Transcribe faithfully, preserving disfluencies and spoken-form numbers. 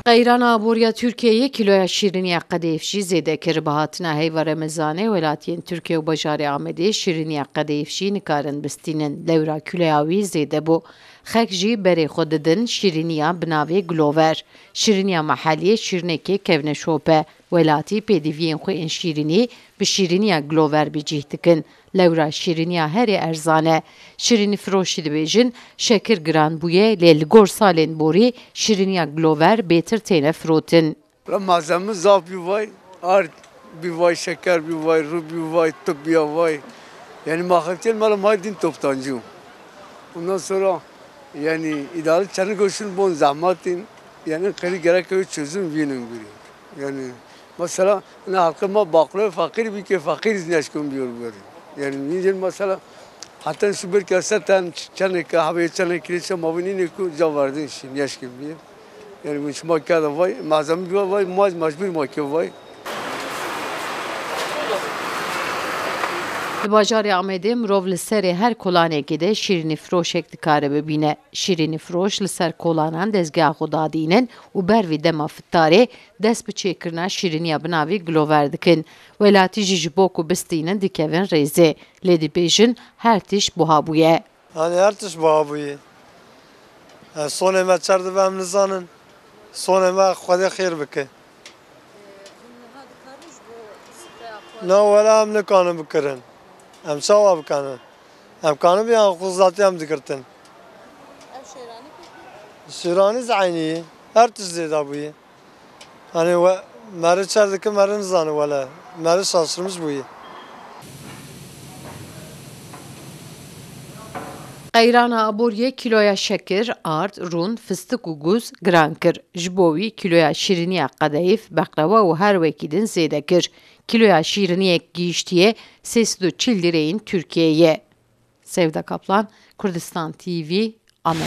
Qeyrana aborî ya Tirkiyeyê kîloya şîriniya qedêf jî zêde kir. Bi hatina heyva Remezanê, welatiyên Tirkiye û bajarê Amedê şîriniya qedêf jî nikarin bistînin. Lewra kîloya wî zêde bû. Xelk jî berê xwe didin şîriniya bi navê Glover. Şîriniya meheliyê şîrinekê kevneşop e. Welatî pêdiviyên xwe ên şîrinî bi şîriniya Glover bi cih dikin. Lewra şîriniya herê erzan e. Şîrînîfiroşî dibêjin, şekir giran bûye, lê li gor salên borî şîriniya Glover bêtir têne firotin. La malzeme zaf bî vay, ard bî vay, şeker bî vay, rû bî vay, top bîya vay. Yani ma xelkên me la may din toptancî. Ondan sonra yani îdare çenik goşun bon zehmatin. Yani qeri gerek ew çözüm vînin biri. Yani mesela ne halkê ma baqlê fakir bî ke fakir zî neşkin bîyor beri. Yani nîcin mesela heten şu bir keseten çeneke, habê çeneke, çe ma vînîne ku cavardin şî neşkin bîyor. Yani bu şima keda vay, malzeme bî vay, ma mecbur ma ke vay. Li bajarê Amedê mirov li serê her kolanekê de şîrînîfiroşek dikare bibîne. Şîrînîfiroş li ser kolanan dezgeha xwe dadînin û ber vî dema fitarê dest bi çêkirina şîriniya bi navî Glover dikin. Welatî jî ji bo ku bistînin dikevin rêzê. Lê dibêjin her tişt buha bûye. Hani her tişt buha bûye. E, sonê me çer dibe em nizanin. Sonê me Xwedê xêr bike. Na wela em nikanin bikirin. Em çawa bikanin? Em kanibî an xwe zatî em digirtin. Ev şêranî pêk Şêranî zî eynî ye. Her tişt zêde bûye. Hani we, meri çer dike, meri nizane wele. Meri şaşirmiş bûye. Qeyrana aboriyê kîloya şekir, ard, rûn, fistik û guz giran kir. Ji bo wî kîloya şîriniya qedeyîf, beqlewa û her wekî din zêde kir. Kîloya şîriniyek gihîştiyê sê sed û çil lîreyên Tirkiyeyê ye. Sevda Kaplan, Kurdistan T V, Amed.